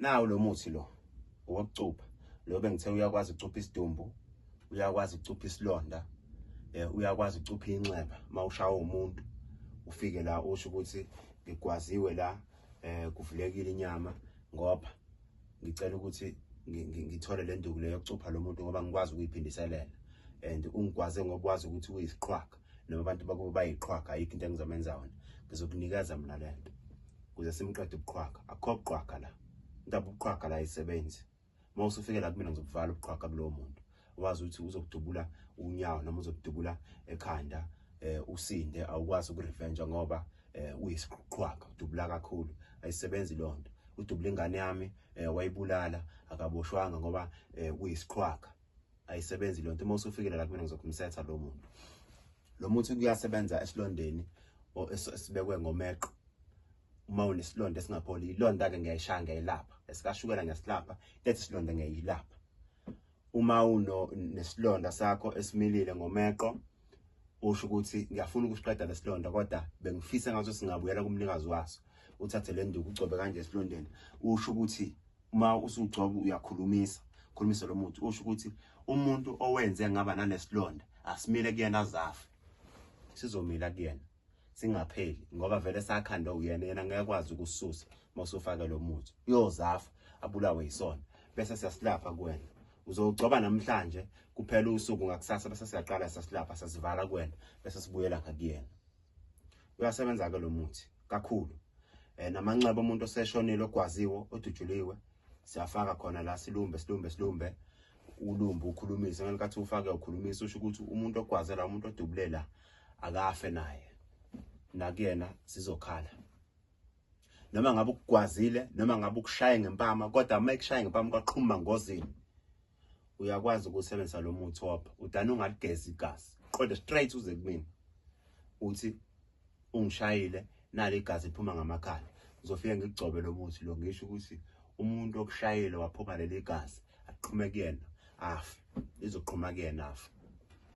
Nawu lo muthi lo owokucupha lo bengithe uyakwazi ukucupha isidumbu, uyakwazi ukucupha isilonda, uyakwazi ukucupha inxeba mawushawa umuntu, ufike la usho ukuthi ngigwaziwe la, kuvulekile inyama, ngoba ngicela ukuthi ngithole le nduku leyo yokucupha lo muntu ngoba ngikwazi ukuyiphindiselela, and ungigwaze ngoba wazi ukuthi uyisiqhwaga noma abantu bakubo bayiqhwaga, ayikho into engizomenza yona, ngizokunikeza mina lento ukuze simqede ubuqhwaga. Akukho buqhwaga la, indaba ubuqhwaga la ayisebenzi. Uma usufike la kumina ngizokuvala ubuqhwaga kulowo muntu, wazi ukuthi uzokudubula unyawo noma uzokudubula ekhanda, usinde, awukwazi ukurevenge ngoba uyisiqhwaga, udubula kakhulu, ayisebenzi leyo nto. Udubula ingane yami, wayibulala, akaboshwanga ngoba uyisiqhwaga, ayisebenzi leyo nto. Uma usufikile la kumina ngizokumsetha lo muntu. Lo muthi kuyasebenza esilondeni esibekwe ngomeqo. Uma unesilonda esingapholi, ilonda ke ngiyayishaya ngiyayilapha, esikashukela ngiyasilapha, lethi silonda ngiyayilapha. Uma uno nesilonda sakho esimilile ngomeqo, usho ukuthi ngiyafuna ukusiqeda lesilonda kodwa bengifisa ngathi singabuyela kumnikazi waso, uthathe le nduku ugcobe kanje esilondeni, usho ukuthi uma usugcoba uyakhulumisa, khulumisa lo muntu, usho ukuthi umuntu owenze ngaba nalesilonda asimile kuyena azafe, sizomila kuyena singapheli ngoba vele sakhanda uyena, yena ngeke akwazi ukususa. Mawusufake lo muthi uyozafa abulawe yisona, bese siyasilapha kuwena. Uzowugcoba namhlanje kuphela usuku, ngakusasa bese siyaqala siyasilapha, sasivala kuwena bese sibuyela ngakuyena. Uyasebenza ke lo muthi kakhulu. Namanxeba omuntu oseshonile, ogwaziwe, odutshuliwe, siyafaka khona la, silumbe silumbe silumbe, ulumbe ukhulumise ngenkathi ufake ukhulumise, usho ukuthi umuntu ogwazela, umuntu odubulela akafe naye, nakuyena sizokhala. Noma ngabe ukugwazile, noma ngabe ukushaye ngempama, kodwa uma ekushaye ngempama kwaqhuma ngozini, uyakwazi ukusebenzisa lo muthi wopha udane ungaligezi igazi, qonde straight uze kumina uthi ungishayile, nali igazi liphuma ngamakhala, ngizofika ngikugcobe lo muthi lo, ngisho ukuthi umuntu okushayile waphuma leli gazi aqhume kuyena afe, lizoqhuma kuyena afe.